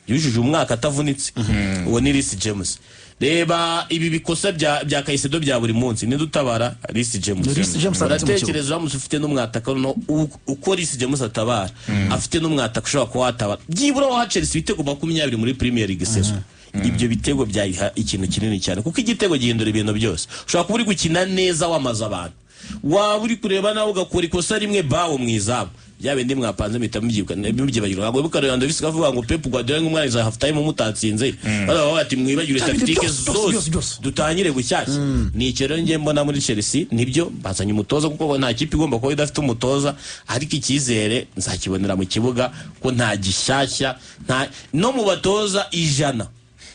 Yujuje umwaka atavunitse. Uwo ni Reece James. Reba ibi bikosa bya Caicedo bya buri munsi, ninde utabara? Reece James. Ni Reece James hagati mu kibuga. Uratekereza uramutse ufite n'umwataka noneho uko Reece James atabara, afite n'umwataka ushobora kuba watabara byibura waha Chelsea ibitego 20 muri Premier League saison, ibyo bitego byayiha ikintu kinini cyane, kuko igitego gihindura ibintu byose. Ushobora kuba uri gukina neza, wamaze abantu, waba uri kureba nawe ugakora ikosa rimwe bawo mu izamu, bya bindi mwapanze mpita mubyibagirwa. Ntabwo wibuka Lewandowski avuga ngo Pep Guardiola nk'umwana za half time mutatsinze, baravuga bati mwibagirwe Bya bindi tactique byose, byose, zose, byose, byose. dutangire bushyashya. Ni icyo rero njye mbona muri Chelsea. Nibyo, bazanye umutoza, kuko nta kipe igomba kuba idafite umutoza, ariko icyizere nzakibonera mu kibuga, ko nta gishyashya, nta no mu batoza 100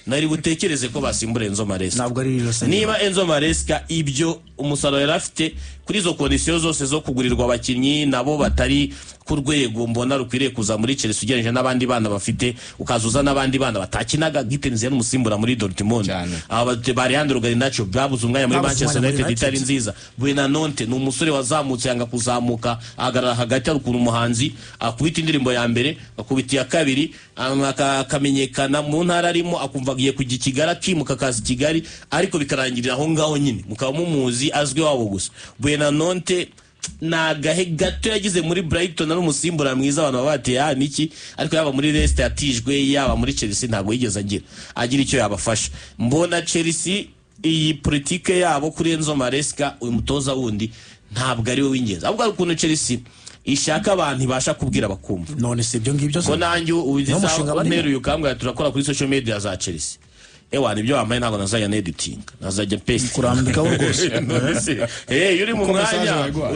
nari butekereze ko basimbura Enzo Maresca. Ntabwo ari Rosenior. Niba Enzo Maresca ibyo umusaruro yari afite kuri izo conditions zose zo kugurirwa abakinnyi nabo batari ku rwego mbona rukwiriye kuza muri Chelsea ugereranyije n'abandi bana bafite, ukazuza n'abandi bana batakinaga, Gittens yari umusimbura muri Dortmund. Cyane. Aba ba Alejandro Garnacho babuze umwanya muri Babuze Manchester umwanya muri United itari United. nziza. Buonanotte ni umusore wazamutse yanga kuzamuka, ahagarara hagati. Hari ukuntu umuhanzi akubita indirimbo ya mbere, akubita iya kabiri, akamenyekana mu ntara arimo, akumva agiye kujya i Kigali, akimuka akaza i Kigali, ariko bikarangirira aho ngaho nyine, mukaba mumuzi azwi wabo gusa. Buonanotte ni agahe gato yagize muri Brighton ari umusimbura mwiza, abantu baba bati ya niki, ariko yaba muri Leicester yatijwe, yaba muri Chelsea ntabwo yigeze agira icyo yabafasha. Mbona Chelsea iyi politike yabo kuri Enzo Maresca, uyu mutoza wundi ntabwo ari we w'ingenzi, ahubwo hari ukuntu Chelsea ishaka abantu ibasha kubwira bakumva. None si ibyo ngibyo se? Ko nanjye Niwo mushinga barimo. unteruye ukambwira turakora kuri social media za Chelsea, ewa nibyo wambaye, ntabwo nazajya neditinga, nazajya paste. Kurambikaho rwose. None se, iyo uri mu Uko message mwanya bayiguhaye.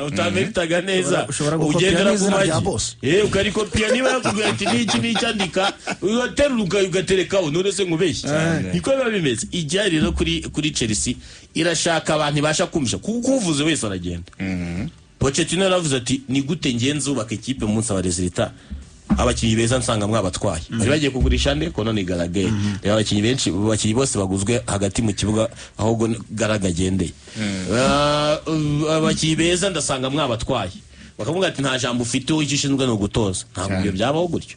utameritaga neza, Ushobora gukopiya ugendera ku n'izina rya magi. boss. Ukarikopiya, niba yakubwira ati niki niki andika, ugaterura ugaterekaho. None se nkubeshye? Niko biba bimeze. Ijyari rero kuri Chelsea irashaka abantu ibasha kumvisha, kuko uvuze wese aragenda. Pochettino yaravuze ati: "Ni gute ngenzi ubaka ikipe munsi aba résultats, abakinnyi beza nsanga mwabatwaye?" Bari bagiye kugurisha nde? Conor Gallagher. Reba abakinnyi benshi, abakinnyi bose baguzwe hagati mu kibuga, ahubwo Gallagher agendeye. Abakinnyi beza ndasanga mwabatwaye. Bakavuga ati: "Nta jambo ufite, wowe icyo ushinzwe ni ugutoza." Ntabwo ibyo byabaho gutyo.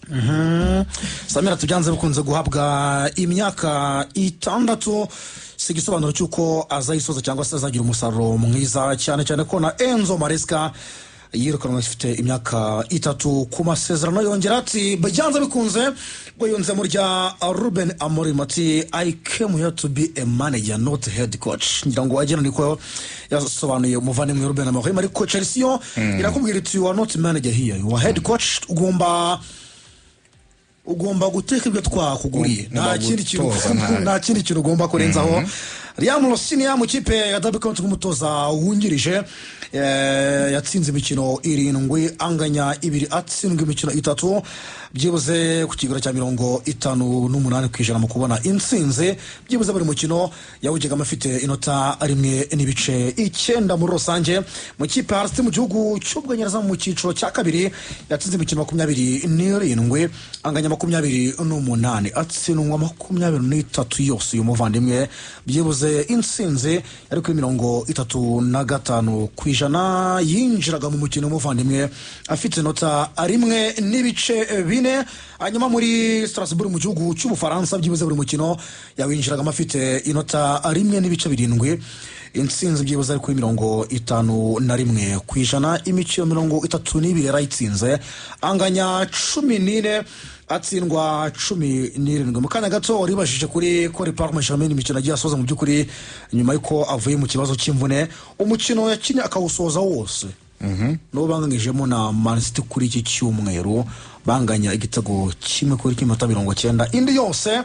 Samira, tubyanze bikunze guhabwa imyaka 6 si igisobanuro cy'uko azayisoza cyangwa se azagira umusaruro mwiza, cyane cyane ko na Enzo Maresca yirukanwe afite imyaka 3 ku masezerano. Yongera ati byanze bikunze, ngo yunze mu rya Ruben Amorim, ati: "I came here to be a manager, not head coach." Ngira ngo wagira niko yasobanuye umuvandimwe Ruben Amorim, ariko Chelsea yo irakubwira iti: "You are not manager here, you are head coach. Ugomba guteka ibyo twakuguriye, nta Ugomba kindi kintu gutoza, nta kindi kintu ugomba kurenzaho." Liam Rosenior mu kipe ya Derby County nk'umutoza wungirije, yatsinze imikino irindwi, anganya ibiri, atsindwa imikino itatu, byibuze ku kigero cya 58% mu kubona intsinzi. Byibuze buri mukino yawugegamo afite inota 1.9 muri rusange. Mu kipe ya City mu gihugu cy'Ubwongereza mu cyiciro cya kabiri, yatsinze imikino 27, anganya 28, atsindwa 23 yose. Uyu muvandimwe byibuze intsinzi yari kuri 35%. Yinjiraga mu mukino w'umuvandimwe afite inota 1.4. Hanyuma muri Strasbourg mu gihugu cy'Ubufaransa, byibuze buri mukino yawinjiragamo afite inota 1.7, intsinzi byibuze ari kuri 51%. Imikino 32 yarayitsinze, anganya 14, atsindwa 17. Mu kanya gato waribajije kuri Cole Palmer Jermaine, imikino agiye asoza mu by'ukuri nyuma y'uko avuye mu kibazo cy'imvune, umukino yakinnye akawusoza wose n'uwo banganyijemo na Man City kuri iki cyumweru, banganya igitego kimwe kuri kimwe, minota 90. Indi yose,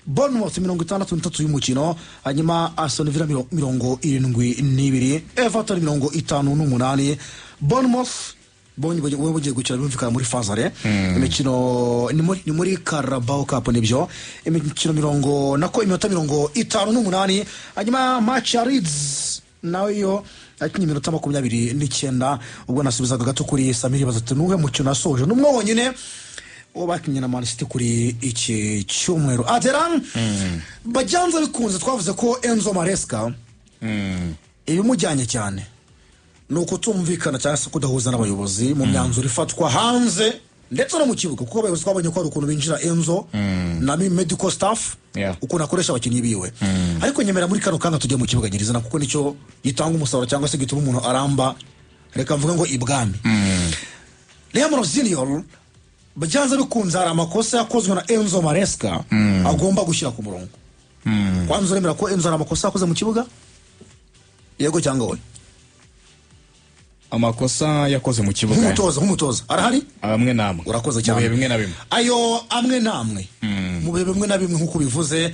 Bournemouth 63 y'umukino, hanyuma Aston Villa 72, Everton 58. Bournemouth bonye bugiye gukina bumvikana muri fazare, imikino ni muri Carabao Cup, nibyo, imikino mirongo nako iminota 58. Hanyuma match ya Leeds nawe yo yakinnye iminota 29. Ubwo nasubizaga gato kuri Samiri baza ati: "Nuhe mukino yasoje?" N'umwe wonyine, uwo bakinnye na Man City kuri iki cyumweru. Aderan, bajyanze bikunze twavuze ko Enzo Maresca ibimujyanye cyane ni ukutumvikana cyangwa se kudahuza n'abayobozi mu myanzuro ifatwa hanze. Ndetse no mu kibuga, kuko abayobozi twabonye ko hari ukuntu binjira Enzo na medical staff, ukuntu akoresha abakinnyi biwe. Ariko nyemera muri kano kanya tujye mu kibuga nyirizina, kuko nicyo gitanga umusaruro cyangwa se gituma umuntu aramba. Reka mvuge ngo ibwami Liam Rosenior, byanze bikunze hari amakosa yakozwe na Enzo Maresca agomba gushyira ku murongo. Kwanza uremera ko Enzo hari amakosa yakoze mu kibuga, yego cyangwa we? Amakosa yakoze mu kibuga? Nk'umutoza arahari? Amwe n'amwe. Urakoze Mu cyane. bihe bimwe na bimwe. Ayo amwe n'amwe, mu bihe bimwe na bimwe nk'uko bivuze,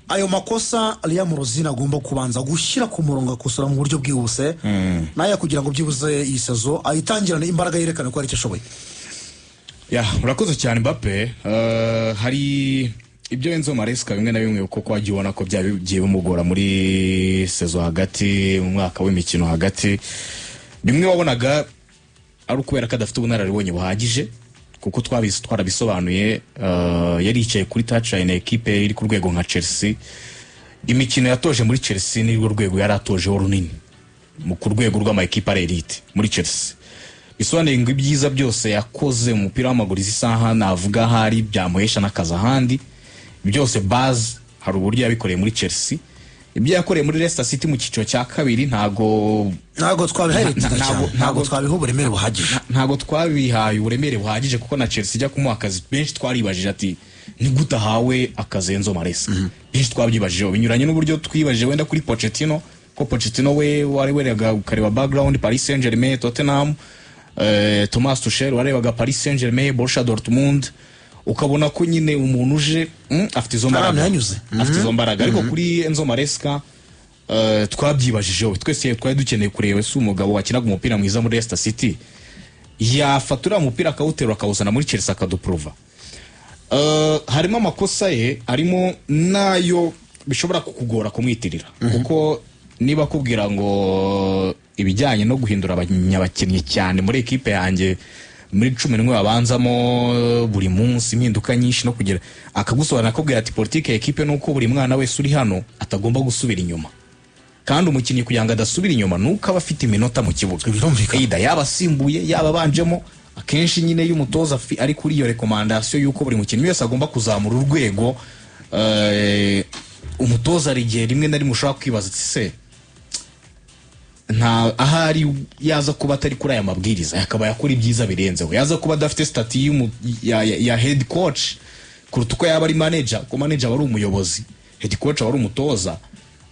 ayo makosa Liam Rosenior agomba kubanza gushyira ku murongo, akosora mu buryo bwihuse nayo, kugira ngo byibuze iyi saison ayitangirane imbaraga, yerekane ko hari icyo ashoboye. Ya, urakoze cyane, Mbappe. Hari ibyo Enzo Maresca bimwe na bimwe kuko wagiye ubona ko byagiye bimugora muri saison hagati, mu mwaka w'imikino hagati. Bimwe wabonaga ari ukubera ko adafite ubunararibonye buhagije, kuko twarabisobanuye, yari yicaye kuri touchline ya ekipe iri ku rwego nka Chelsea. Imikino yatoje muri Chelsea nirwo rwego yari atojeho runini ku rwego rw'ama ekipe ari elite muri Chelsea. Bisobanuye ngo ibyiza byose yakoze mu mupira w'amaguru, izi saha navuga ahari byamuhesha n'akazi ahandi byose, base hari uburyo yabikoreye muri Chelsea. Ibyo yakoreye muri Leicester City mu cyiciro cya kabiri ntago Ntabwo twabihaye cyane. Ntabwo twabiha uburemere buhagije. Ntago twabihaye uburemere buhagije, kuko na Chelsea ijya kumuha akazi benshi twaribajije ati: "Ni gute ahawe akazi Enzo Maresca?" Benshi twabyibajijeho binyuranye n'uburyo twibajije wenda kuri Pochettino, ko Pochettino we wari werega ukareba background Paris Saint-Germain, Tottenham, Thomas Tuchel warebaga Paris Saint-Germain, Borussia Dortmund, ukabona ko nyine umuntu uje afite izo Ahantu mbaraga, yanyuze. afite izo mbaraga. Ariko kuri Enzo Maresca twabyibajijeho twese, twari dukeneye kureba ese umugabo wakinaga umupira mwiza muri Leicester City yafata uriya mupira akawuterura akawuzana muri Chelsea akaduprova. Harimo amakosa ye, harimo n'ayo bishobora kukugora kumwitirira, kuko niba akubwira ngo ibijyanye no guhindura abanyabakinnyi cyane muri ekipe yanjye, muri 11 babanzamo buri munsi impinduka nyinshi, no kugira akagusobanurira akubwira ati: "Politike ya ekipe ni uko buri mwana wese uri hano atagomba gusubira inyuma, kandi umukinnyi kugira ngo adasubira inyuma ni uko aba afite iminota mu kibuga." Birumvikana. Either yaba asimbuye, yaba abanjemo. Akenshi nyine iyo umutoza ari kuri iyo recommandation y'uko buri mukinnyi wese agomba kuzamura urwego, umutoza hari igihe rimwe na rimwe ushobora kwibaza ati: "Se nta ahari yaza kuba atari kuri aya mabwiriza yakaba yakora ibyiza birenzeho, yaza kuba adafite statut ya head coach kuruta uko yaba ari manager?" Kuko manager aba ari umuyobozi, head coach aba ari umutoza.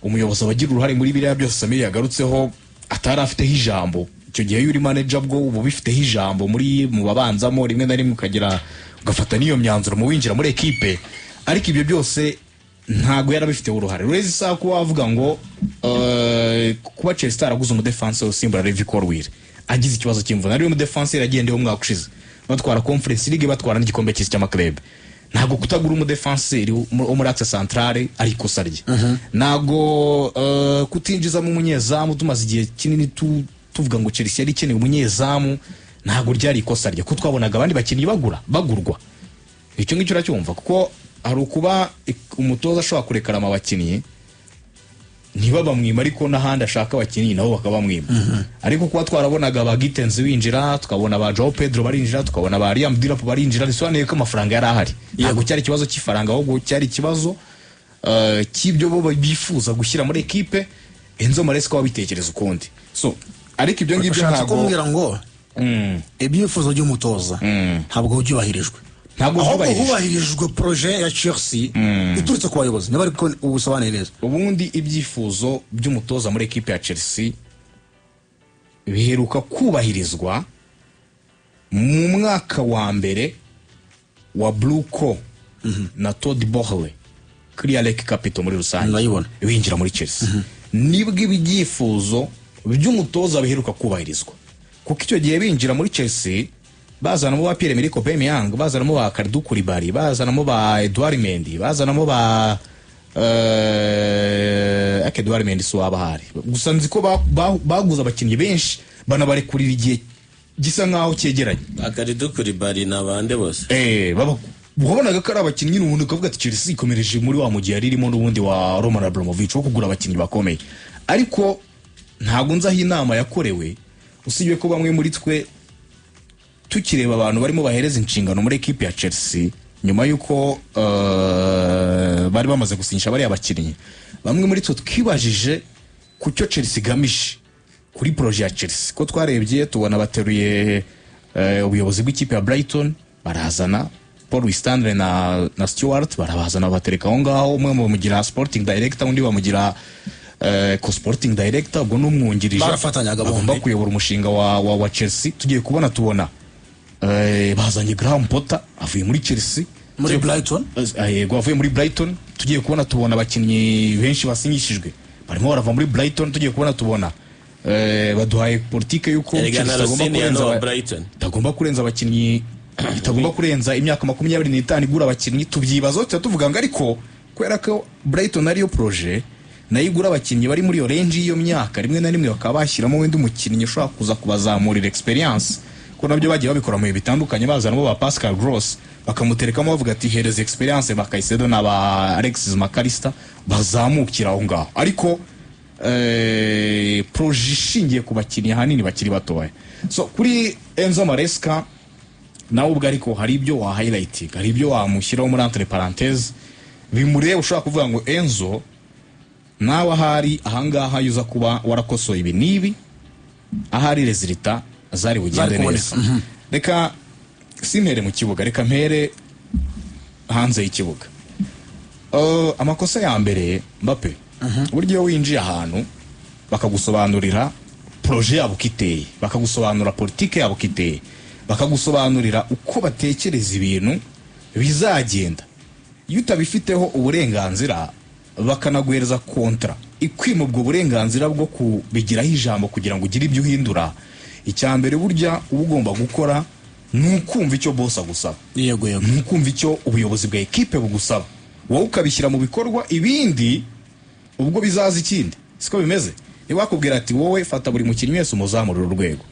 Umuyobozi aba agira uruhare muri biriya byose Samir yagarutseho atari afiteho ijambo. Icyo gihe iyo uri manager bwo uba ubifiteho ijambo muri mu babanzamo, rimwe na rimwe ukagira ugafata n'iyo myanzuro mu winjira muri ekipe. Ariko ibyo byose ntabwo yarabifiteho uruhare. Ureze isaha kuba wavuga ngo kuba Chelsea itaraguze umudefanse usimbura Levi Colwill agize ikibazo cy'imvune, ariwe mudefanse yagendeyeho umwaka ushize batwara Conference League, batwara n'igikombe cy'isi cy'ama club, ntabwo kutagura umudefanseri wo muri axe centrale ari ikosa rye. Ntabwo kutinjizamo umunyezamu, tumaze igihe kinini tuvuga ngo Chelsea yari ikeneye umunyezamu, ntabwo ryari ikosa rye, kuko twabonaga abandi bakinnyi bagura bagurwa. Icyo ngicyo uracyumva, kuko hari ukuba umutoza ashobora kurekarama abakinnyi ntibabamwima, ariko n'ahandi ashaka abakinnyi nabo bakabamwima. Ariko kuba twarabonaga ba Gittens binjira, tukabona ba Joao Pedro barinjira, tukabona ba Liam Delap barinjira, bisobanuye ko amafaranga yari ahari. Ntabwo cyari ikibazo cy'ifaranga, ahubwo cyari ikibazo cy'ibyo bo bifuza gushyira muri ekipe. Enzo Maresca wabitekereza ukundi. So ariko ibyo ngibyo Ushatse ntabwo kumbwira ngo ibyifuzo by'umutoza ntabwo byubahirijwe, Ntabwo ahubwo byubahirijwe. hubahirijwe projet ya Chelsea iturutse ku bayobozi, niba ariko ubusobanuye neza. Ubundi ibyifuzo by'umutoza muri ekipe ya Chelsea biheruka kubahirizwa mu mwaka wa mbere wa BlueCo na Todd Boehly, Clearlake Capital muri rusange, Ndayibona. binjira muri Chelsea, nibwo ibyifuzo by'umutoza biheruka kubahirizwa, kuko icyo gihe binjira muri Chelsea bazanamo ba Pierre Emerick Aubameyang, bazanamo ba Kalidou Koulibaly, bazanamo ba Edouard Mendy, bazanamo ba ake Edouard Mendy si waba ahari gusa. Nzi ko baguze abakinnyi benshi, banabarekurira igihe gisa nkaho cyegeranye. Ba Koulibaly ni abande bose. Baba wabonaga ko ari abakinnyi n'ubundi ukavuga ati Chelsea ikomereje muri wa mugihe yari irimo n'ubundi wa Roman Abramovich wo kugura abakinnyi bakomeye. Ariko ntabwo nzi aho inama yakorewe, usibye ko bamwe muri twe Tukireba abantu barimo bahereza inshingano muri ekipe ya Chelsea nyuma y'uko bari bamaze gusinyisha bariya bakinnyi, bamwe muri twe twibajije ku cyo Chelsea igamije kuri projet ya Chelsea, ko twarebye tubona bateruye ubuyobozi bw'ikipe ya Brighton, barazana Paul Winstanley na Stewart, barabazana batereka aho ngaho, umwe bamugira sporting director, undi bamugira co-sporting director, ubwo n'umwungirije. Barafatanyaga bombi. Bagomba kuyobora umushinga wa Chelsea. Tugiye kubona tubona bazanye Graham Potter avuye muri Chelsea. Muri Brighton. Yego, avuye muri Brighton. Tugiye kubona tubona abakinnyi benshi basinyishijwe barimo barava muri Brighton. Tugiye kubona tubona baduhaye politike y'uko Erega na Chelsea itagomba Rosenior kurenza no wa Brighton. Itagomba kurenza abakinnyi, itagomba kurenza imyaka 25 igura abakinnyi. Tubyibazaho, tuba tuvuga ngo ariko kubera ko Brighton ariyo projet nayo igura abakinnyi bari muri iyo range y'iyo myaka, rimwe na rimwe bakaba bashyiramo wenda umukinnyi ushobora kuza kubazamurira experience, ko nabyo bagiye babikora mu bihe bitandukanye, bazanamo ba Pascal Gross bakamuterekamo, bavuga ati hereza experience ba Caicedo na ba Alexis Mac Allister bazamukira aho ngaho. Ariko projet ishingiye ku bakinnyi ahanini bakiri batoya. So kuri Enzo Maresca nawe ubwo, ariko hari ibyo wa highlighting, hari ibyo wamushyiraho muri entre parenthèse bimureba, ushobora kuvuga ngo Enzo nawe ahari ahangaha yuza kuba warakosoye ibi n'ibi, ahari résultats zari bugende Zari kuboneka. neza. Reka simpere mu kibuga, reka mpere hanze y'ikibuga. Amakosa ya mbere, Mbappe, burya iyo winjiye ahantu bakagusobanurira projet yabo uko iteye, bakagusobanura politike yabo uko iteye, bakagusobanurira uko batekereza ibintu bizagenda, iyo utabifiteho uburenganzira bakanaguhereza contrat ikwima ubwo burenganzira bwo kubigiraho ijambo kugira ngo ugire ibyo uhindura, icya mbere burya uba ugomba gukora ni ukumva icyo boss agusaba, yego yego ni ukumva icyo ubuyobozi bwa ekipe bugusaba, wowe ukabishyira mu bikorwa, ibindi ubwo bizaza. Ikindi siko bimeze, niba bakubwira ati wowe fata buri mukinnyi wese umuzamurira urwego,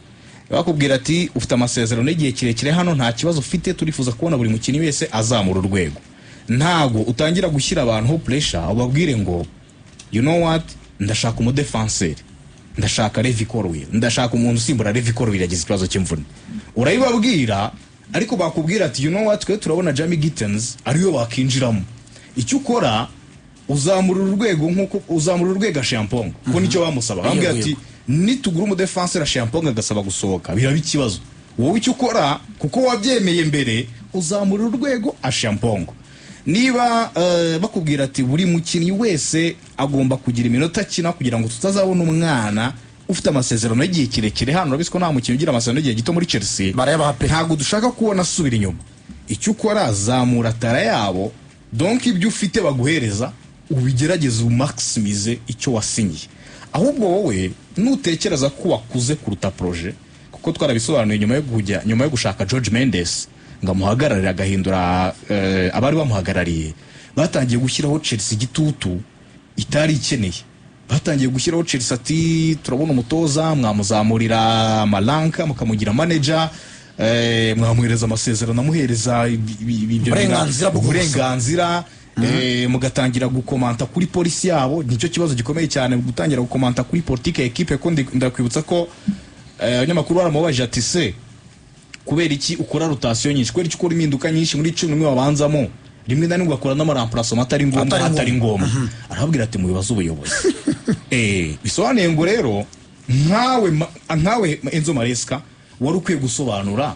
niba bakubwira ati ufite amasezerano y'igihe kirekire hano, nta kibazo ufite, turifuza kubona buri mukinnyi wese azamura urwego, ntago utangira gushyira abantu pressure ubabwire ngo you know what, ndashaka umudefanseri, ndashaka Levi Colwill, ndashaka umuntu usimbura Levi Colwill yagize ikibazo cy'imvune. Urabibabwira, ariko bakubwira ati you know what, twe turabona Jamie Gittens ariyo bakinjiramo, icyo ukora uzamura urwego nk'uko uzamura urwego Acheampong, kuko nicyo bamusaba. Bambwira ati nitugura umudefanseri Acheampong agasaba gusohoka biraba ikibazo. Wowe icyo ukora, kuko wabyemeye mbere, uzamura urwego Acheampong. Niba bakubwira ati buri mukinnyi wese agomba kugira iminota akina kugira ngo tutazabona umwana ufite amasezerano y'igihe kirekire hano, urabizi ko nta mukinnyi ugira amasezerano y'igihe gito muri Chelsea, Barayabaha pe. ntabwo dushaka kubona asubira inyuma, icyo ukora zamura tara yabo. Donc ibyo ufite baguhereza ubigerageze umaximize icyo wasinyiye. Ahubwo wowe nutekereza ko wakuze kuruta projet, kuko twarabisobanuye nyuma yo kujya, nyuma yo gushaka George Mendes ngo amuhagararire, agahindura abari bamuhagarariye, batangiye gushyiraho Chelsea igitutu itari ikeneye. Batangiye gushyiraho Chelsea ati turabona umutoza mwamuzamurira amaranka mukamugira manager, mwamuhereza amasezerano amuhereza ibyo Uburenganzira bwo gusa. Uburenganzira, mugatangira gukomanta kuri policy yabo. Nicyo kibazo gikomeye cyane, gutangira gukomanta kuri politike ya ekipe, ko ndakwibutsa ko abanyamakuru baramubajije ati se kubera iki ukora rotation nyinshi, kubera iki ukora impinduka nyinshi muri 11 wabanzamo, rimwe na rimwe ugakora n'amaremplacement atari ngombwa? Atari Atari ngombwa. Arababwira ati mubibaze ubuyobozi. Bisobanuye ngo rero nkawe Enzo Maresca wari ukwiye gusobanura,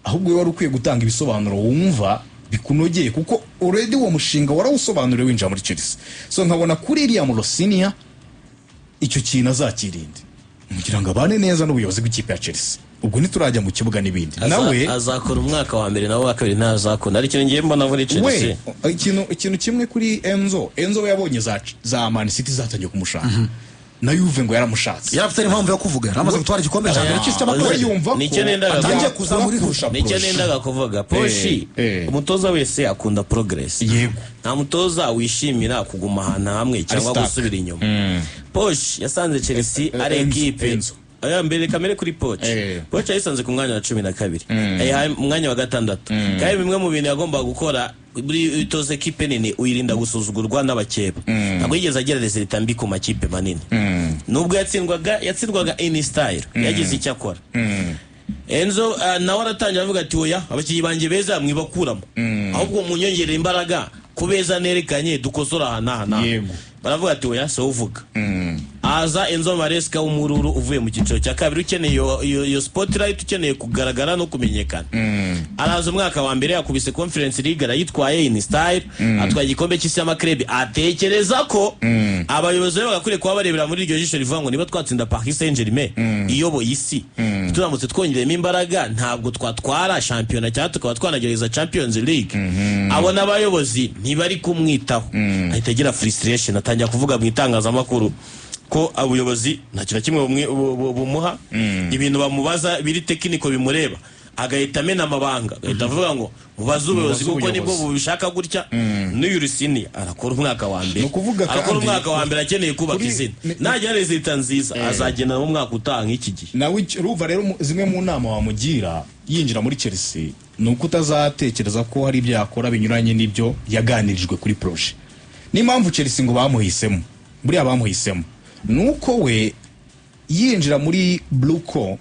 ahubwo wari ukwiye gutanga ibisobanuro wumva bikunogeye, kuko already uwo mushinga warawusobanuriwe winjira muri Chelsea. So nkabona kuri iriya Rosenior icyo kintu azakirinde kugira ngo abane neza n'ubuyobozi bw'ikipe ya Chelsea. Ubwo ntiturajya mu kibuga n'ibindi. Nawe Azakora umwaka wa mbere, nawe wa kabiri ntazakunda. Ari ikintu ngiye mbona muri Chelsea. We ikintu kimwe kuri Enzo, Enzo we yabonye za Man City zatangiye kumushaka, na Juve ngo yaramushatse. Yari afite n'impamvu yo kuvuga, yari amaze gutwara igikombe cya mbere cy'isi We cy'amatorero. yumva ko Nicyo nendaga Atangiye kuzamura kurusha Nicyo projet. nendaga kuvuga. Poch, umutoza wese akunda progress. Nta mutoza wishimira kuguma ahantu hamwe cyangwa stuck. gusubira inyuma. Poch yasanze Chelsea ari Enzo, ekipe Enzo. Aya mbere kamere kuri Poch. Poch yayisanze ku mwanya wa 12, ayihaye umwanya wa gatandatu. Kandi bimwe mu bintu yagombaga gukora buri utoza ekipe nini, uyirinda gusuzugurwa n'abakeba. Ntabwo yigeze agira résultat mbi ku makipe manini. Nubwo yatsindwaga, yatsindwaga in style, yagize icyo akora. Enzo nawe aratangira avuga ati oya, abakinnyi banjye beza mwibakuramo, ahubwo munyongerere imbaraga ku beza nerekanye, dukosora aha n'aha n'aha. Baravuga ati oya, si wowe uvuga. Aza Enzo Maresca w'umururu uvuye mu cyiciro cya kabiri, ukeneye iyo spotlight, ukeneye kugaragara no kumenyekana. Araza, umwaka wa mbere yakubise Conference League, arayitwaye in style, atwaye igikombe cy'isi y'ama clubs. Atekereza ko abayobozi be bagakwiriye kuba barebera muri iryo jisho rivuga ngo niba twatsinda Paris Saint-Germain iyoboye isi, turamutse twongereyemo imbaraga ntabwo twatwara shampiyona cyangwa tukaba twanagerageza Champions League? Abona abayobozi ntibari kumwitaho, ahita agira frustration, atangira kuvuga mu itangazamakuru ko abuyobozi nta kintu na kimwe bumuha, ibintu bamubaza biri technical bimureba agahita amena amabanga, agahita avuga ngo mubaze ubuyobozi Mubaze kuko nibwo ubuyobozi. bubishaka gutya. N'uyu Rosenior arakora umwaka wa mbere, Ni ukuvuga arakora kandi- umwaka wa mbere akeneye kubaka izina. Nagira résultat nziza azagenda mu mwaka utaha nk'iki gihe. Nawe urumva rero zimwe mu nama wamugira yinjira muri Chelsea ni uko utazatekereza ko hari ibyo yakora binyuranye n'ibyo yaganirijwe kuri projet. N'impamvu Chelsea ngo bamuhisemo, buriya bamuhisemo ni uko we yinjira muri BlueCo,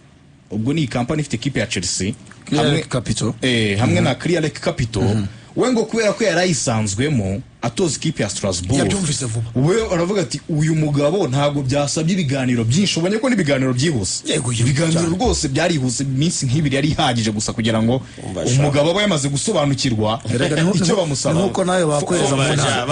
ubwo ni kampani ifite ikipe ya Chelsea Clear Lake Capital. Hamwe na Clearlake Capital, we ngo kubera ko yari ayisanzwemo atoza ikipe ya Strasbourg, Yabyumvise vuba. We aravuga ati uyu mugabo ntabwo byasabye ibiganiro byinshi. Ubonye ko n'ibiganiro byihuse. Yego, yego, Ibiganiro cyane. rwose byarihuse, iminsi nk'ibiri yari ihagije gusa kugira ngo Umva sha. umugabo aba yamaze gusobanukirwa Erega ni icyo bamusaba. Ni nkuko nawe bakohereza mu Umva ntara. sha,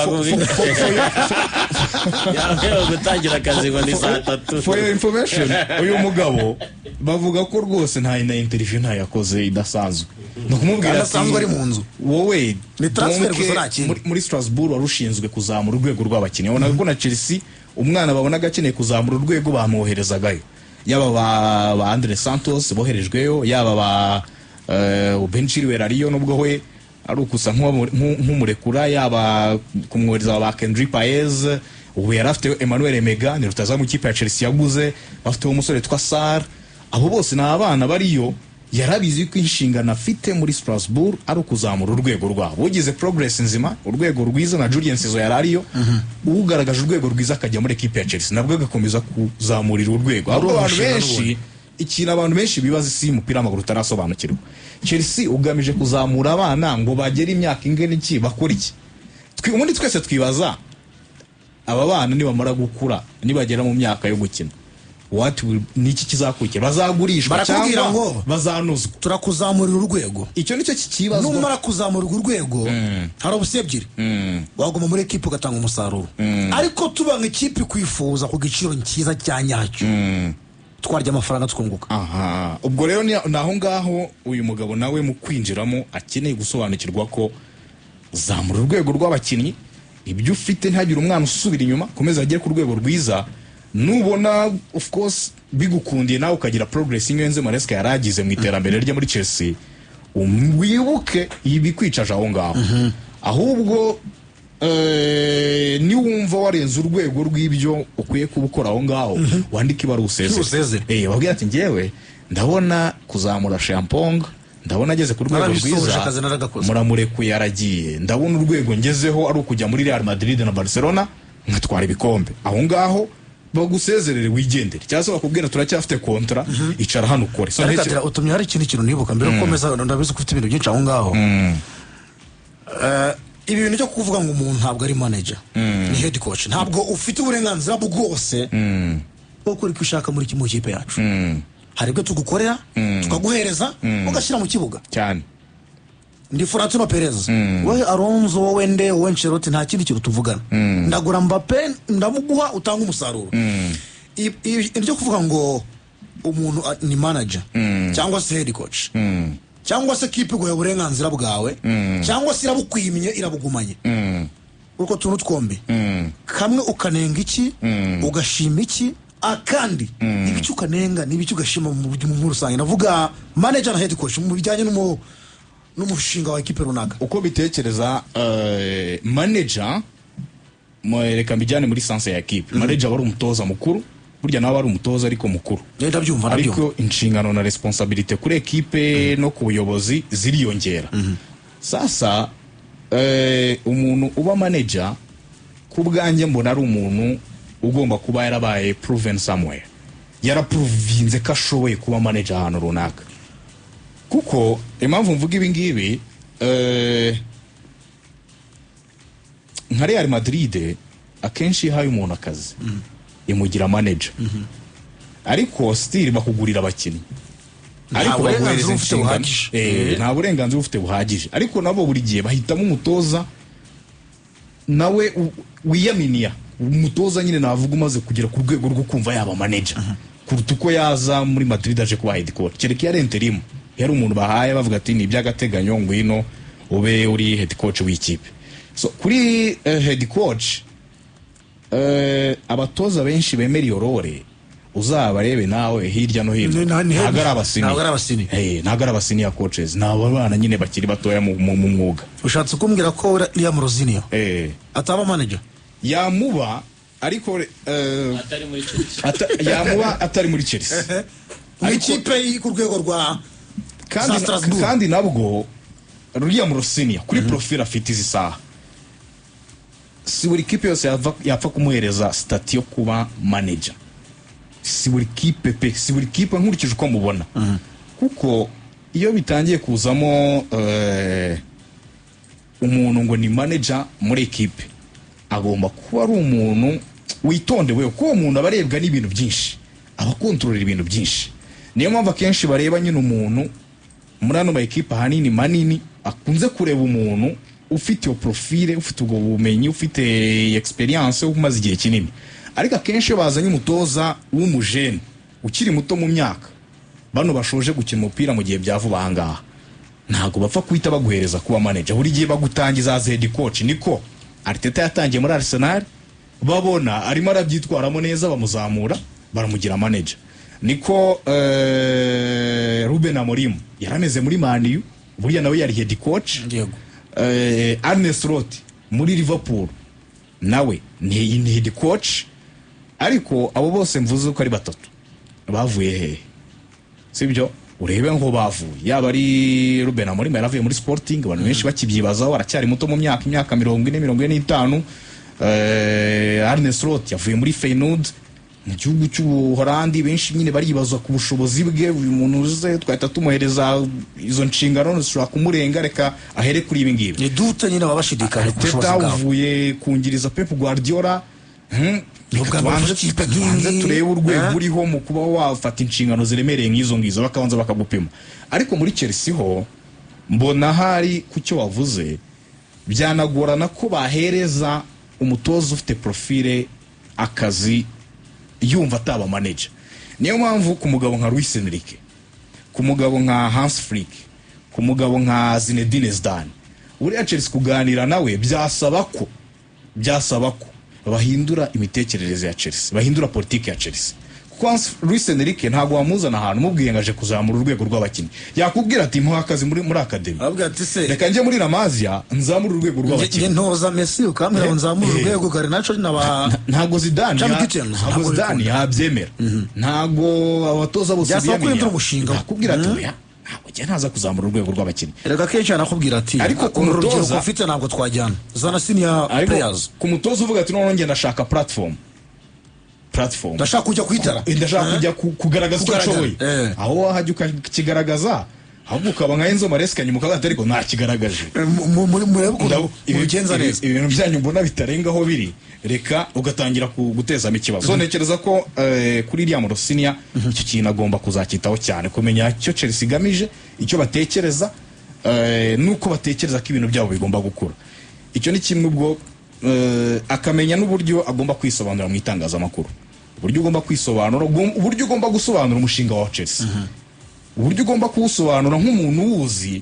yaberewe gutangira akazi ngo ni saa 3. For your information, uyu mugabo bavuga ko rwose nta na interview ntayakoze idasanzwe, ni ukumubwira Kandi ati asanzwe ari mu nzu. Wowe Ni transfer donc, gusa, nta kindi. muri Strasbourg wari ushinzwe kuzamura urwego rw'abakinnyi. Wabonaga ko na Chelsea umwana babonaga akeneye kuzamura urwego bamwoherezagayo, yaba ba Andre Santos boherejweyo, yaba ba Ben Chilwell ariyo, nubwo we ari ukusa nk'umurekura, yaba kumwohereza ba Kendry Paez. Ubu yari afite Emmanuel Emega, ni rutazamu ikipe ya Chelsea yaguze, bafite umusore witwa Sar. Abo bose ni abana bariyo. Yarabizi ko inshingano afite muri Strasbourg ari ukuzamura urwego rwabo. Ugize progress nzima, urwego rwiza, na Julien Sizo yari ariyo, ugaragaje urwego rwiza akajya muri ekipe ya Chelsea, nabwo agakomeza kuzamurira urwego. Ahubwo uwo abantu mushinga benshi, n'ubundi. ikintu abantu benshi bibaza, isi y'umupira w'amaguru utarasobanukirwa, Chelsea ugamije kuzamura abana ngo bagere imyaka ingana iki, bakora iki? Ubundi twese twibaza aba bana nibamara gukura, nibagera mu myaka yo gukina, what will, niki kizakurikira? Bazagurishwa Barakubwira cyangwa ngo- bazanuzwa? Turakuzamurira urwego. Icyo nicyo kikibazwa. Numara kuzamurwa urwego hari option ebyiri: waguma muri ekipe ugatanga umusaruro, ariko tuba ikipe kwifuza ku giciro cyiza cya nyacyo, twarya amafaranga twunguka. Aha, ubwo rero ni aho ngaho uyu mugabo nawe mu kwinjiramo akeneye gusobanukirwa ko zamura urwego rw'abakinnyi, ibyo ufite ntihagire umwana usubira inyuma, komeza agere ku rwego rwiza. Nubona of course bigukundiye nawe ukagira progress nk'iyo Enzo Maresca yari agize mu iterambere rye muri Chelsea, wibuke ibikwicaje aho ngaho. Ahubwo niwumva warenze urwego rw'ibyo ukwiye kuba ukora aho ngaho, wandike ibaruwa usezere. Usezere. Wabwira ati njyewe ndabona kuzamura Champong, ndabona ageze ku rwego Narabisoje, rwiza, akazi naragakoze. Muramurekuye aragiye, ndabona urwego ngezeho ari ukujya muri Real Madrid na Barcelona nkatwara ibikombe. Aho ngaho bagusezerere wigendere, cyangwa se bakubwira turacyafite contrat, icara hano ukore. So, Ariko utumye hari ikindi kintu nibuka mbere yo gukomeza. Ndabizi ko ufite ibintu byinshi aho ngaho. Ibi bintu byo kuvuga ngo umuntu ntabwo ari manager, ni head coach, ntabwo ufite uburenganzira bwose bwo gukora icyo ushaka muri mu kipe yacu. Hari ibyo tugukorera, tukaguhereza, ugashyira mu kibuga. Cyane. Ndi Florentino Perez, wowe Alonso, wowe nde, wowe Ancelotti, nta kindi kintu tuvugana. Ndagura Mbappe, ndamuguha, utanga umusaruro. Ibyo kuvuga ngo umuntu ni manager cyangwa se head coach, cyangwa se kipe iguha uburenganzira bwawe cyangwa se irabukwimye, irabugumanye, utwo tuntu twombi, kamwe ukanenga iki, ugashima iki, akandi ibiki ukanenga n'ibiki ugashima muri rusange? Ndavuga manager na head coach mu bijyanye n'umushinga wa ekipe runaka. Uko bitekereza, manager, reka mbijyane muri sens ya ekipe, manager aba ari umutoza mukuru, burya nawe aba ari umutoza ariko mukuru. Ndabyumva, ndabyumva. Ariko inshingano na responsabilité kuri ekipe no ku buyobozi ziriyongera. Sasa umuntu uba manager, ku bwanjye mbona ari umuntu ugomba kuba yarabaye proven somewhere, yaraprovinze ko ashoboye kuba manager ahantu runaka. Kuko impamvu mvuga ibi ngibi, nka Real Madrid akenshi iyo ihaye umuntu akazi imugira manager, ariko still bakugurira abakinnyi, ariko burenganzira baguhereza ufite inshingano. buhagije. Nta burenganzira ufite buhagije, ariko nabo buri gihe bahitamo umutoza nawe wiyaminiya, umutoza nyine navuga umaze kugera ku rwego rwo kumva yaba manager kuruta uko yaza muri Madrid aje kuba head coach, kereka iyo ari interim, yari umuntu bahaye bavuga ati ni iby'agateganyo, ngwino ube uri head coach w'ikipe. So kuri head coach, abatoza benshi bemera iyo role, uzabarebe nawe hirya no hino, ntabwo ari abasenior. Ntabwo ari abasenior. Ntabwo ari abasenior coaches, ni abo bana nyine bakiri batoya mu mwuga. Ushatse kumbwira ko Liam Rosenior ataba manager? Yamuba, ariko atari muri Chelsea. Yamuba atari muri Chelsea. Mu ikipe iri ku rwego rwa Kandi za Strasbourg. Kandi nabwo Liam Rosenior kuri profile afite izi saha, si buri kipe yose yapfa kumuhereza statut yo kuba manager. Si buri kipe pe, si buri kipe nkurikije uko mubona, kuko iyo bitangiye kuzamo umuntu ngo ni manager muri ekipe, agomba kuba ari umuntu witondewe, kuko uwo muntu aba arebwa n'ibintu byinshi, aba akontorora ibintu byinshi. Niyo mpamvu akenshi bareba nyine umuntu muri ano ma ekipe ahanini manini, akunze kureba umuntu ufite iyo profile, ufite ubwo bumenyi, ufite experience, umaze igihe kinini. Ariko akenshi iyo bazanye umutoza w'umujene ukiri muto mu myaka, bano bashoje gukina umupira mu gihe bya vuba ahangaha, ntabwo bapfa guhita baguhereza kuba manager. Buri gihe bagutangiza as head coach. Niko Arteta yatangiye muri Arsenal, babona arimo arabyitwaramo neza, bamuzamura baramugira manager. Niko Ruben Amorim yarameze muri Man U, buriya nawe yari head coach. Arne Slot muri Liverpool nawe ni head coach. Ariko abo bose mvuze uko ari batatu bavuye hehe? Sibyo? Urebe ngo bavuye, yaba ari Ruben Amorim yaravuye muri Sporting, abantu benshi bakibyibazaho, aracyari muto mu myaka, imyaka 40, 45. Arne Slot yavuye muri Feyenoord mu gihugu cy'Ubuholandi, benshi nyine baribaza ku bushobozi bwe, uyu muntu uze twahita tumuhereza izo nshingano zishobora kumurenga, reka ahere kuri ibi ngibi. Ni dute nyine baba bashidikanya ku bushobozi Arteta bwabo. uvuye kungiriza Pep Guardiola, Ni ubwa mbere reka ufashe ikipe tubanze nk'iyi. turebe urwego Eh? uriho mu kuba wafata inshingano ziremereye nk'izo ngizo, bakabanza bakagupima. Ariko muri Chelsea ho mbona hari ku cyo wavuze, byanagorana ko bahereza umutoza ufite profile akazi yumva ataba manager. Niyo mpamvu ku mugabo nka Luis Enrique, ku mugabo nka Hans Flick, ku mugabo nka Zinedine Zidane, buriya Chelsea kuganira nawe byasaba ko bahindura imitekerereze ya Chelsea, bahindura politiki ya Chelsea. Kuko Luis Enrique ntabwo wamuzana ahantu umubwiye ngo aje kuzamura urwego rw'abakinnyi, yakubwira ati mpa akazi muri academy. Aravuga ati se Reka njye muri La Masia nzamure urwego njye rw'abakinnyi. ntoza Messi ukambwira ngo nzamure urwego, Garnacho na ba Ntabwo Zidane Jamie Gittens, ntabwo ntabwo Zidane bikunda. yabyemera, ntabwo abatoza bose Byasaba ko biyaminiya. uhindura umushinga. Yakubwira ati oya, ntabwo njye ntaza kuzamura urwego rw'abakinnyi. Erega kenshi anakubwira ati Ariko ku uru rubyiruko ufite ntabwo twajyana, zana senior Ariko players. ku mutoza uvuga ati noneho njye ndashaka platform, Ndashaka kujya kwitara. Ndashaka kujya kugaragaza icyo Kugaragara. nshoboye, aho wahajya ukakigaragaza, ahubwo ukaba nka Enzo Maresca nyuma ukavuga ati ariko ntakigaragaje. Murebe ukuntu mubigenza neza. Ibintu byanyu mbona bitarenga aho biri, reka ugatangira gutezamo ikibazo. So ntekereza ko kuri iriya Rosenior icyo kintu agomba kuzacyitaho cyane, kumenya icyo Chelsea igamije, icyo batekereza, nuko batekereza ko ibintu byabo bigomba gukura. Icyo ni kimwe. Ubwo akamenya n'uburyo agomba kwisobanura mu itangazamakuru, uburyo ugomba kwisobanura, uburyo ugomba gusobanura umushinga wa Chelsea, uburyo ugomba kuwusobanura nk'umuntu uwuzi.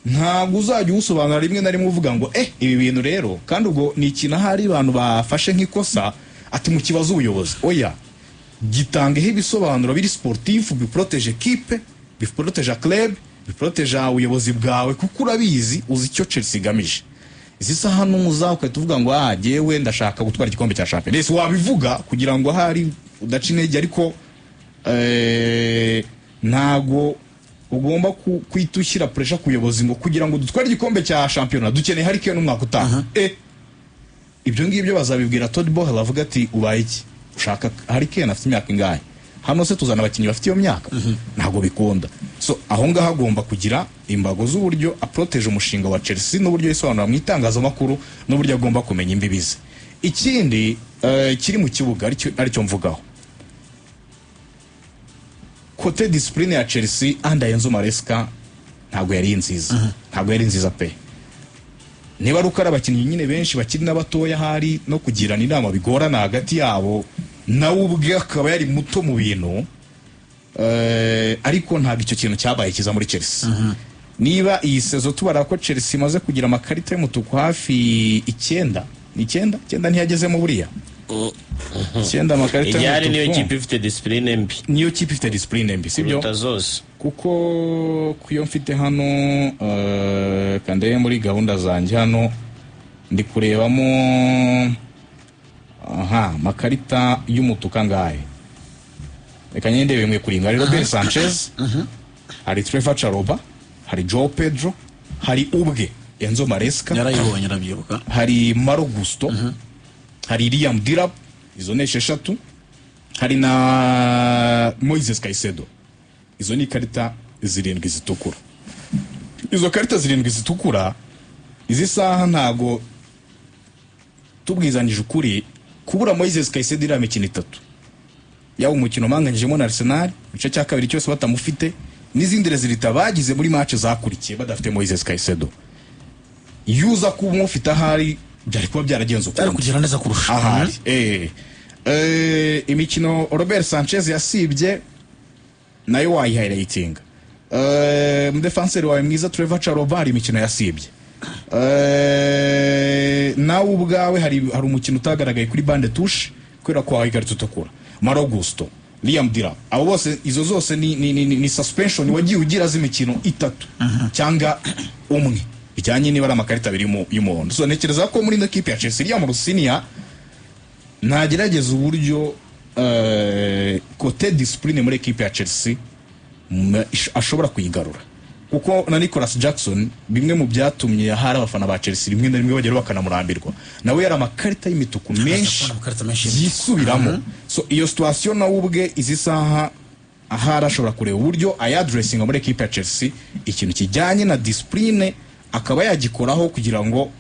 Ntabwo uzajya uwusobanura rimwe na rimwe uvuga ngo ibi bintu rero, kandi ubwo ni ikintu ahari abantu bafashe nk'ikosa, ati mu kibazo ubuyobozi. Oya, gitangeho ibisobanuro biri sportif, biporoteje ekipe, biporoteje club, biporoteje ubuyobozi bwawe, kuko urabizi, uzi icyo Chelsea igamije. Izi saha nuza ugahita uvuga ngo jyewe ndashaka gutwara igikombe cya shampiyona, yes, wabivuga kugira ngo ahari udaca intege, ariko ntago ugomba kwita ushyira pressure ku buyobozi ngo kugira ngo dutware igikombe cya shampiyona dukeneye Harry Kane umwaka utaha. Ibyo ngibyo bazabibwira Todd Boehly, avuga ati ubaye iki ushaka Harry Kane afite imyaka ingahe? Hano se tuzana abakinnyi bafite iyo myaka? Ntabwo bikunda. So aho ngaho agomba kugira imbago z'uburyo aproteje umushinga wa Chelsea, n'uburyo yisobanura mu itangazamakuru, n'uburyo agomba kumenya imbibi ze. Ikindi kiri mu kibuga aricyo mvugaho, côté discipline ya Chelsea under Enzo Maresca ntabwo yari nziza, ntabwo yari nziza pe. Niba ari uko ari abakinnyi nyine benshi bakiri n'abatoya, hari no kugirana inama bigorana hagati yabo, nawe ubwe akaba yari muto mu bintu, ariko ntabwo icyo kintu cyabaye cyiza muri Chelsea. Niba iyi saison tubara ko Chelsea imaze kugira amakarita y'umutuku hafi 9, ni 9, 9 ntiyagezemo buriya, 9 amakarita Igihari niyo y'umutuku. kipe ifite discipline mbi. Niyo kipe ifite discipline mbi, sibyo? Kuruta zose. Kuko kuyo mfite hano, kandebe muri gahunda zanjye hano, ndi kurebamo aha makarita y'umutuku angahe. Reka nyine ndebe imwe kuri imwe. Hari Robert Sanchez, hari Trevor Chalobah, hari Joao Pedro, hari ubwe Enzo Maresca. Yarayibonye, arabyibuka. Hari Malo Gusto, hari Liam Delap, izo ni 6, hari na Moises Caicedo. Izo ni ikarita 7 zitukura. Izo karita 7 zitukura, izi saha ntago tubwizanyije ukuri, kubura Moises Caicedo iriya mikino 3, yaba umukino banganyijemo na Arsenal igice cya kabiri cyose batamufite, n'izindi résultats bagize muri match zakurikiye badafite Moises Caicedo, iyo uza kuba umufite ahari byari kuba byaragenze byari ukundi. Kugira neza kurusha. Ahari imikino Robert Sanchez yasibye nayo wayihighlightinga. Umudefanseri wawe mwiza Trevor Chalobah hari imikino yasibye. Nawe ubwawe hari umukino utagaragaye kuri banc de touche kubera ko wawe ikarita utukura. Malo Gusto, Liam Delap, abo bose, izo zose ni suspension wagiye ugira z'imikino 3 cyangwa 1, bijyanye niba ari amakarita abiri y'umuhondo. So ntekereza ko muri ino kipe ya Chelsea, Liam Rosenior ntagerageza uburyo côté discipline muri ekipe ya Chelsea ashobora kuyigarura, kuko na Nicolas Jackson bimwe mu byatumye hari abafana ba Chelsea rimwe na rimwe bagera bakanamurambirwa, nawe yari amakarita y'imituku menshi Kubona amakarita menshi. yisubiramo. So iyo situation nawe ubwe izi saha ahari ashobora kureba uburyo ayaddressinga muri ekipe ya Chelsea, ikintu kijyanye na discipline akaba yagikoraho kugira ngo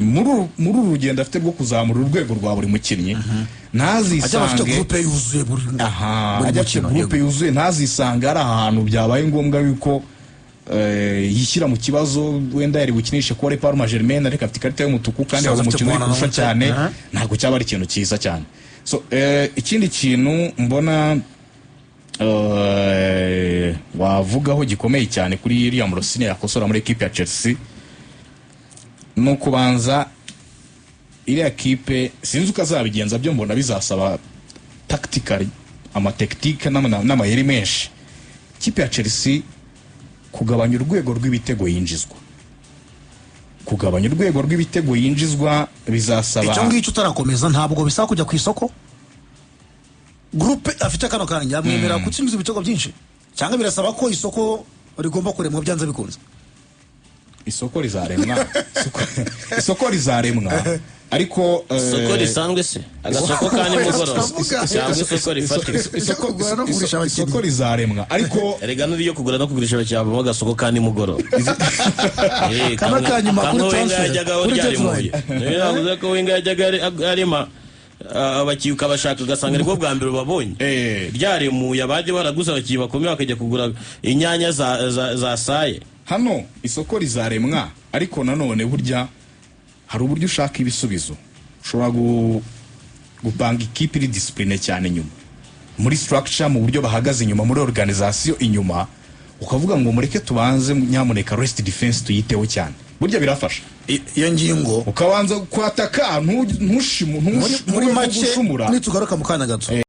muri uru rugendo afite rwo kuzamura urwego rwa buri mukinnyi, Ajya afite ntazisange groupe yuzuye buri aha buri ajya afite mukino, groupe yego. yuzuye, ntazisange ari ahantu byabaye ngombwa yuko yishyira mu kibazo, wenda yari bukinishe Cole Palmer Germain ariko afite ikarita y'umutuku kandi Saza hari afite umukino uri Buonanotte. kurusha cyane. Ntabwo cyaba ari ikintu cyiza cyane. So ikindi kintu mbona wavugaho gikomeye cyane kuri Liam Rosenior yakosora muri ekipe ya Chelsea ni ukubanza iriya kipe, sinzi uko azabigenza, byo mbona bizasaba tactically amatechnique n'amayeri menshi, ikipe ya Chelsea kugabanya urwego rw'ibitego yinjizwa. Kugabanya urwego rw'ibitego yinjizwa bizasaba Icyo ngicyo utarakomeza, ntabwo bisaba kujya ku isoko? Groupe afite kano kanya yamwemerera gutsinda ibitego byinshi, cyangwa birasaba ko isoko rigomba kuremwa byanze bikunze? Isoko rizaremwa, isoko rizaremwa, ariko Isoko risanzwe se, agasoko ka nimugoroba, cyangwa isoko rifatika? Isoko kugura no kugurisha abakinnyi. Isoko rizaremwa, ariko Erega n'iryo kugura no kugurisha abakiriya habamo agasoko ka nimugoroba. Kamwe ka nyuma kuri Kamwe Wenger transfer, yajyagaho kuri ryarimuye. deadline. Niyo navuze ko Wenger yajyaga arema abakinnyi, ukabashaka ugasanga nibwo bwa mbere ubabonye. Ryaremuye abajya baraguze abakinnyi bakomeye bakajya kugura inyanya za saye. Hano isoko rizaremwa, ariko nanone burya hari uburyo ushaka ibisubizo. Ushobora gupanga ikipe iri discipline cyane inyuma muri structure, mu buryo bahagaze inyuma, muri organisation inyuma, ukavuga ngo mureke tubanze nyamuneka rest defense tuyiteho cyane, burya birafasha. Iyo ngingo Ukabanza kwataka muri make ntushumushushumura. nitugaruka mu kanya gato.